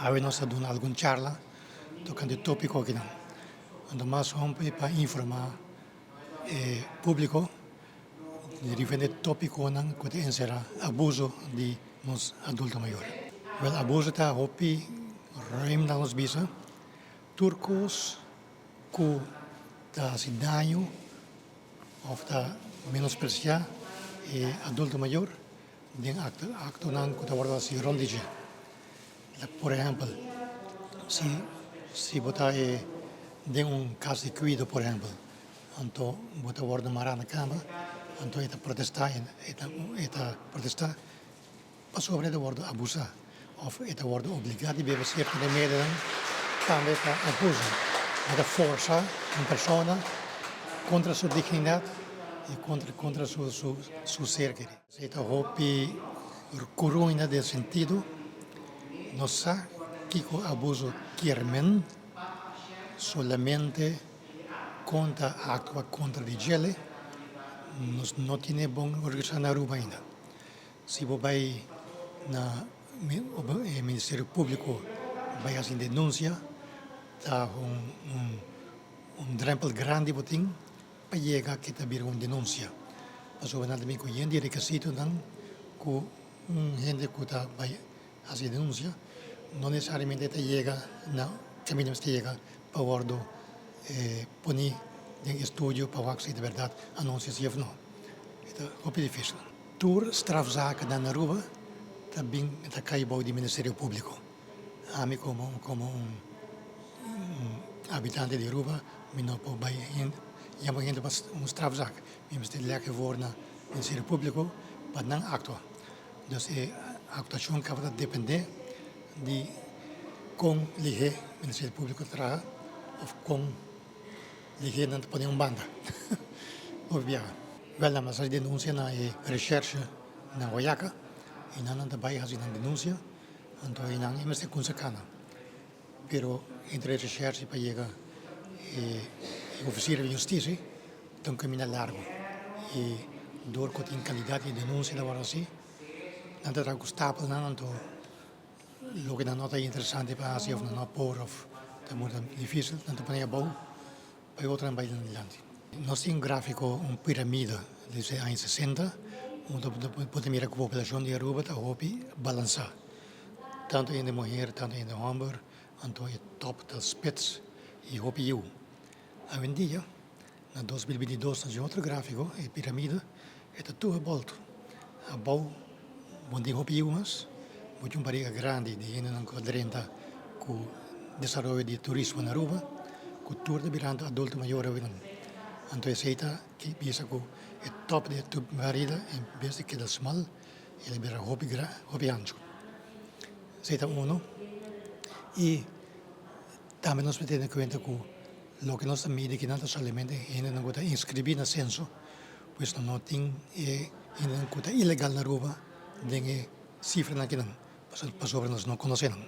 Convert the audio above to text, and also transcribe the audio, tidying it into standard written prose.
Awe nos a duna algun charla tokante e topiko akinan. Anto mas hompi pa informa e publiko di diferente topikonan ku ta enserá abuso di nos adulto mayor. Wèl abuso ta hopi ruim na nos bisa. Tur kos ku ta hasi daño òf ta menospresiá e adulto mayor den aktonan ku ta wòrdu hasi rònt di dje. Por ehèmpel, si si bo ta e den un kas di kuido, por ehèmpel, anto bo ta wòrdu mará na kama, anto e ta protestá, e ta e ta protestá pasobra e ta wòrdu abusá òf e ta wòrdu obligá di bebe sierto remedionan, tambe ta abuso. Bo ta forsa un persona kontra su dignidat i kontra kontra su su su ser kerí. Esei ta hopi kuruina den sentido, no sa kiko abuso kier men, solamente kon ta aktua kontra di djele, nos no tene bon organisá na Aruba ainda. Si bo bai na e Ministerio Públiko bai hasi denunsia, ta un drèmpel grandi bo tin. Pa yega ke ta bira un denunsia, pasobra nan ta bin ku yen di rekisitonan ku un hende ku ta bai hasi denunsia no nesesariamente ta yega na kaminda mester yega pa wòrdu poni den estudio pa wak si di bèrdat anunsia si òf no. E ta hopi difísil. Tur strafzakennan na Aruba ta bin ta kai bou di Ministerio Públiko. Ami komo komo un habitante di Aruba mi no por bai yama hende pa un strafzaak. Mi mester lek e voor na Ministerio Publico pa nan actua. Dus e actuacion caba ta depende di con lihe Ministerio Publico ta traha of con lihe nan ta pone un banda. Hopi biaha. Wel nan a haci denuncia na e recherche na Guayaca y nan ta bai haci nan denuncia. Anto einan e mester kunsa kana. Pero entre e reshershi pa yega e ofisier di hustisia ta un kaminda largu. I dor ku tin kandidat di denunsia ta wòrdu hasi, nan ta traha ku stapelnan anto loke nan no ta interesante pa hasi òf nan no por òf ta muchu difisil nan ta pone abou pa e otronan bai dilanti. Nos tin un gráfiko, un piramida desde aña sesenta, unda bo ta mira ku poblashon di Aruba ta hopi balansá. Tantu hende muher, tantu hende hòmber, anto e tòp ta spits i hopi yiu. Awendia, na 2022 nos tin otro gráfiko, e piramida, e ta tur bòltu. Abou bo no tin hopi yiu mas, bo tin un bariga grandi di hendenan ku a drenta ku desaroyo di turismo na Aruba, ku tur ta birando adulto mayor awendia. Anto esei ta bisa ku e tòp di e bariga en bes di keda smal, el a bira hopi hopi ancho. Esei ta uno. I tambe nos mester tene kuenta ku loke nos ta midi kinan ta solamente hendenan ku ta inskribí na senso, pues no tin e hendenan ku ta ilegal na Aruba den e sifranan akinan, pasobra nos no konosé nan.